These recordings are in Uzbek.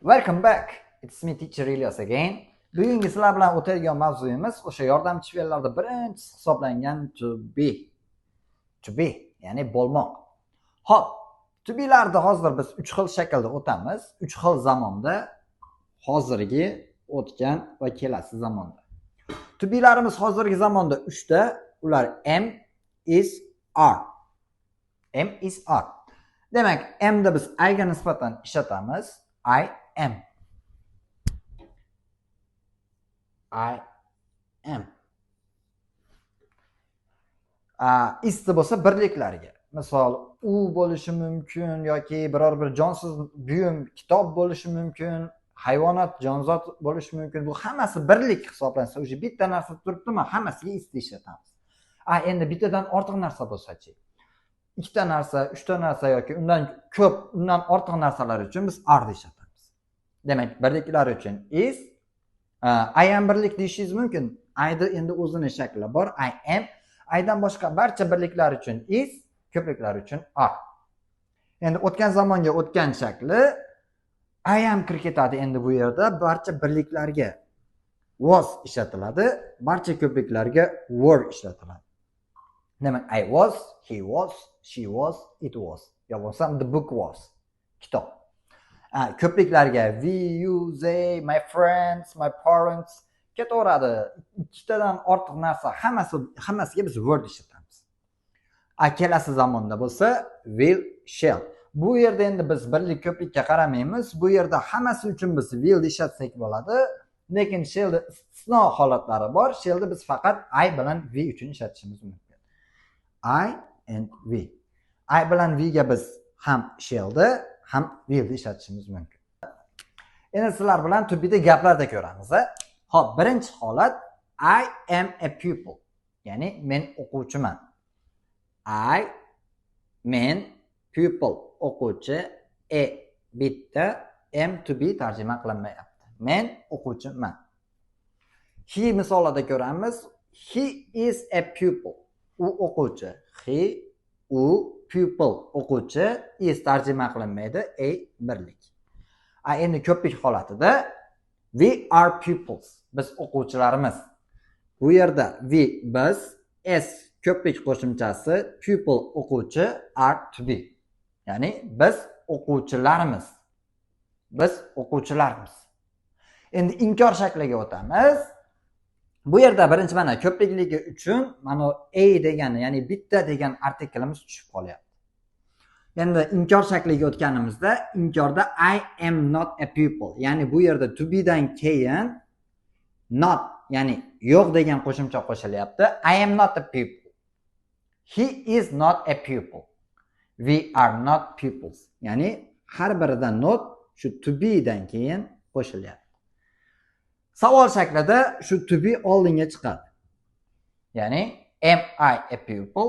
Welcome back. It's me, Teacher Ilyas again. Bugungi sizlar bilan o'tadigan mavzuyimiz o'sha yordamchi fe'llarda birinchisi hisoblangan to be. To be, ya'ni bo'lmoq. Xo'p, to be'larni hozir biz 3 xil shaklda o'tamiz. 3 xil zamonda: hozirgi, o'tgan va kelasi zamonda. To be'larimiz hozirgi zamonda 3 ta, ular am, is, are. Am, is, are. Demak, am da biz I ga nisbatan ishlatamiz. I am. I am. Is bo'lsa birliklarga. Misol, u bo'lishi mumkin yoki biror bir jonsiz buyum, kitob bo'lishi mumkin, hayvonot, jonzot bo'lishi mumkin. Bu hammasi birlik hisoblansa, o'sha bitta narsa turibdimi, hammasiga is ishlatamiz. Endi bittadan ortiq narsa bo'lsa-chi? Ikkita narsa, uchta narsa yoki undan ko'p, undan ortiq narsalar uchun biz are ishlatamiz. Demak, birliklar uchun is, I am birlik deyishingiz mumkin. I da endi o'zini shakli bor, I am. I dan boshqa barcha birliklar uchun is, ko'pliklar uchun are. Endi o'tgan zamonga o'tgan shakli I am kirib ketadi endi bu yerda barcha birliklarga was ishlatiladi, barcha ko'pliklarga were ishlatiladi. Demak, I was, he was, she was, it was. Yo bo'lmasa the book was. Kitob. Ko'pliklarga we, you, they, my friends, my parents ketaveradi. Ikkitadan ortiq narsa hammasiga biz were ishlatamiz. Kelasi zamonda bo'lsa will, shall. Bu yerda endi biz birlik ko'plikka qaramaymiz. Bu yerda hammasi uchun biz will ishlatsak bo'ladi. Lekin shallda istisno holatlari bor. Shallda biz faqat I bilan we uchun ishlatishimiz mumkin. I and we. I bilan we ga biz ham shallda ham willni ishlatishimiz mumkin. Endi sizlar bilan to be'da gaplarda ko'ramiz. Xo'p, birinchi holat I am a pupil. Ya'ni men o'quvchiman. I, men, pupil o'quvchi, a bitta, am to be tarjima qilinmayapti. Men o'quvchiman. He misolida ko'ramiz. He is a pupil. U o'quvchi. He, u, pupil o'quvchi, is tarjima qilinmaydi, a birlik. Endi ko'plik holatida we are pupils. Biz o'quvchilarimiz. Bu yerda we biz, s ko'plik qo'shimchasi, pupil o'quvchi, are to be. Ya'ni biz o'quvchilarimiz. Biz o'quvchilarmiz. Endi inkor shakliga o'tamiz. Bu yerda birinchi mana ko'plikligi uchun mana a degani, ya'ni bitta degan artiklimiz tushib qolyapti. Endi inkor shakliga o'tganimizda inkorda I am not a pupil. Ya'ni bu yerda to be dan keyin not, ya'ni yo'q degan qo'shimcha qo'shilyapti. I am not a pupil. He is not a pupil. We are not pupils. Ya'ni har birida not shu to be dan keyin qo'shilyapti. Savol shaklida shu to be oldinga chiqadi. Ya'ni am I a pupil?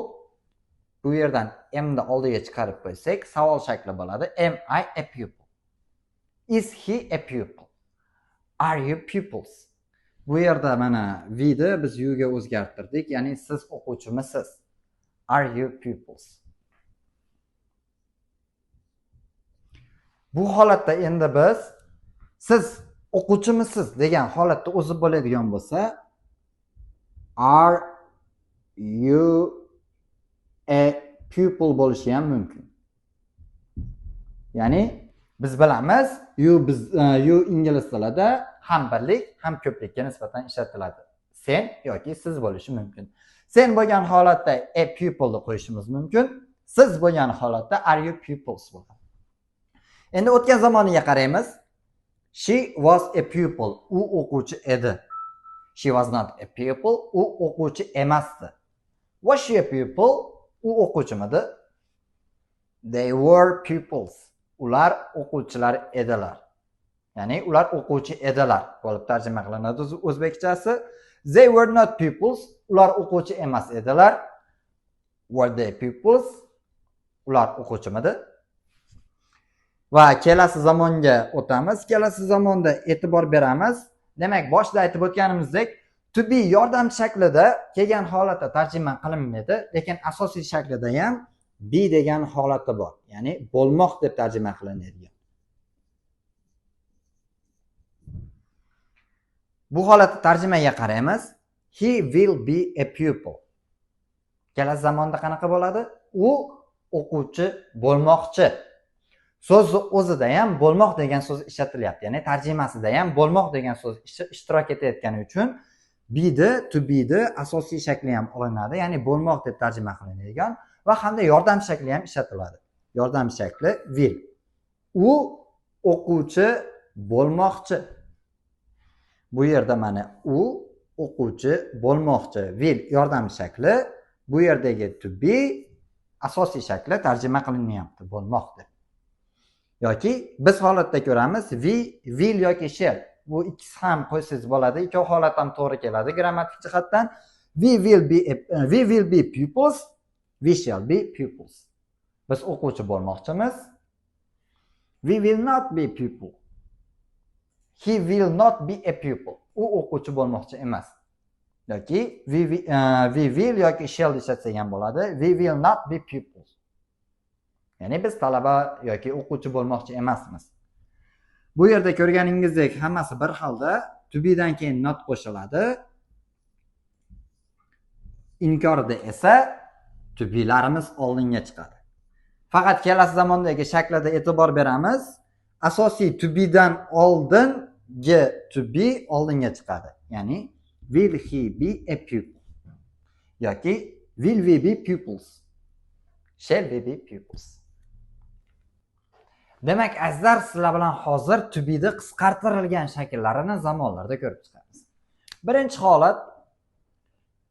Bu yerdan am ni oldiga chiqarib qo'ysak, savol shakli bo'ladi. Am I a pupil? Is he a pupil? Are you pupils? Bu yerda mana we ni biz you ga o'zgartirdik, ya'ni siz o'quvchimisiz. Are you pupils? Bu holatda endi biz siz o'quvchimisiz degan holatda o'zi bo'ladigan bo'lsa, are you a pupil bo'lishi ham mumkin. Ya'ni biz bilamiz, you biz you ingliz tilida ham birlik, ham ko'plikka nisbatan ishlatiladi. Sen yoki siz bo'lishi mumkin. Sen bo'lgan holatda a pupil deb qo'yishimiz mumkin. Siz bo'lgan holatda are you pupils bo'ladi. Endi o'tgan zamoniga qaraymiz. She was a pupil. U o'quvchi edi. She was not a pupil. U o'quvchi emasdi. Was she a pupil? U o'quvchimidi? They were pupils. Ular o'quvchilar edilar. Ya'ni ular o'quvchi edilar bo'lib tarjima qilinadi o'zbekchasi. They were not pupils. Ular o'quvchi emas edilar. Were they pupils? Ular o'quvchimidi? Va kelasi zamonga o'tamiz. Kelasi zamonda e'tibor beramiz. Demak, boshida aytib o'tganimizdek, to be yordam shaklida kelgan holatda tarjima qilinmaydi, lekin asosiy shaklida ham be degan holati bor. Ya'ni bo'lmoq deb tarjima qilinadigan. Bu holatda tarjimaga qaraymiz. He will be a pupil. Kelasi zamonda qanaqa bo'ladi? U o'quvchi bo'lmoqchi. So'z o'zida ham bo'lmoq degan so'z ishlatilyapti. Ya'ni tarjimasida ham bo'lmoq degan so'z ishtirok etayotgani uchun be-ni, to be-ni asosiy shakli ham olinadi, ya'ni bo'lmoq deb tarjima qilinadigan va hamda yordam shakli ham ishlatiladi. Yordam shakli will. U o'quvchi bo'lmoqchi. Bu yerda mana u o'quvchi bo'lmoqchi. Will yordam shakli, bu yerdagi to be asosiy shakli tarjima qilinyapti, bo'lmoq deb. Yoki biz holatda ko'ramiz we, will yoki shall. Bu ikkisi ham qo'ysangiz bo'ladi, ikkov holat ham to'g'ri keladi grammatik jihatdan. We will be pupils, we shall be pupils. Biz o'quvchi bo'lmoqchimiz. We will not be pupil. He will not be a pupil. U o'quvchi bo'lmoqchi emas. Yoki we will yoki shall ishlatsak ham bo'ladi. We will not be pupils. Ya'ni biz talaba yoki o'quvchi bo'lmoqchi emasmiz. Bu yerda ko'rganingizdek hammasi bir xilda, to be dan keyin not qo'shiladi. Inkorda esa to be'larimiz oldinga chiqadi. Faqat kelasi zamondagi shaklida e'tibor beramiz. Asosiy to be dan oldingi to be oldinga chiqadi. Ya'ni will he be a pupil yoki will we be pupils? Shall we be pupils? Demak, azizlar, sizlar bilan hozir to be'ni qisqartirilgan shakllarini zamonlarda ko'rib chiqamiz. Birinchi holat,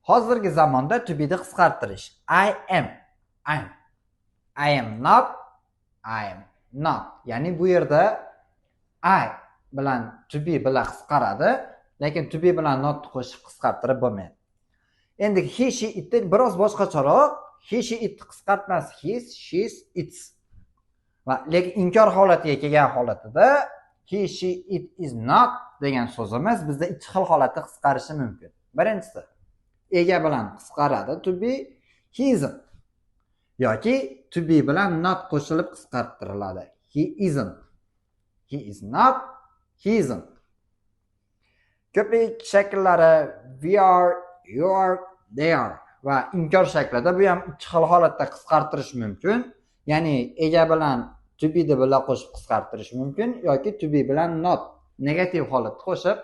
hozirgi zamonda to be'ni qisqartirish. I am, I'm. I am not, I am not. Ya'ni bu yerda I bilan to be bilan qisqaradi, lekin to be bilan not qo'shib qisqartirib bo'lmaydi. Endi he, she, it biroz boshqacharoq. He, she, it qisqartmasi his, she's, its. Va lekin inkor holatiga kelgan holatida he, she, it is not degan so'zimiz bizda ikki xil holatda qisqarishi mumkin. Birinchisi ega bilan qisqaradi to be, he isn't, yoki to be bilan not qo'shilib qisqartiriladi. He isn't. He is not, he isn't. Ko'plik shakllari we are, you are, they are va inkor shaklida bu ham ikki xil holatda qisqartirish mumkin. Ya'ni ega bilan to be bilan qo'shib qisqartirish mumkin yoki to be bilan not negativ holatda qo'shib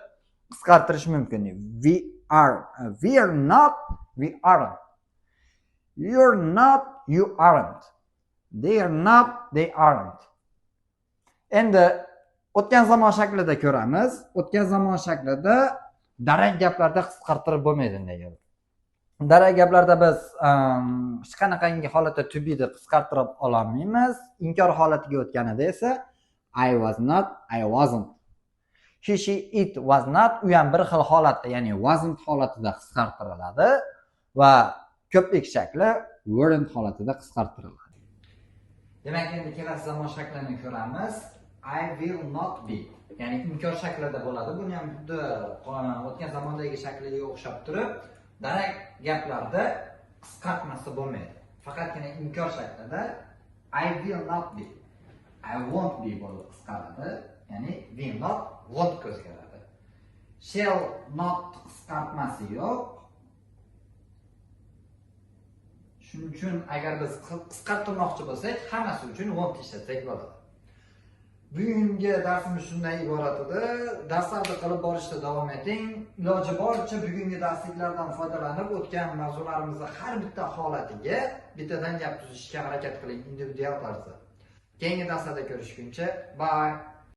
qisqartirish mumkin. We are not, we aren't. You're not, you aren't. They are not, they aren't. Endi o'tgan zamon shaklida ko'ramiz. O'tgan zamon shaklida darak gaplarda qisqartirib bo'lmaydi degan. Darak gaplarda biz hech qanaqangi holatda to be'ni qisqartirib ololmaymiz. Inkor holatiga o'tganida esa I was not, I wasn't. He, she, it was not u ham bir xil holatda, ya'ni wasn't holatida qisqartiriladi va ko'plik shakli weren't holatida qisqartiriladi. Demak, endi kelasi zamon shaklini ko'ramiz. I will not be, ya'ni inkor shaklida bo'ladi. Buni ham xuddi o'tgan zamondagi shakliga o'xshab turib, darak gaplarda qisqartmasi bo'lmaydi. Faqatgina inkor shaklida I will not be, I won't be bo'lib qisqaradi. Ya'ni will not, won't o'zgaradi. Shall not qisqartmasi yo'q. Shuning uchun agar biz qisqartirmoqchi bo'lsak, hammasi uchun won't ishlatsak bo'ladi. Bugungi darsimiz shundan iborat edi. Darslarni qilib borishda davom eting. Iloji boricha bugungi darsliklardan foydalanib o'tgan mavzularimizni har bitta holatiga bittadan gap tuzishga harakat qiling individual tarzda. Keyingi darslarda ko'rishguncha, bye.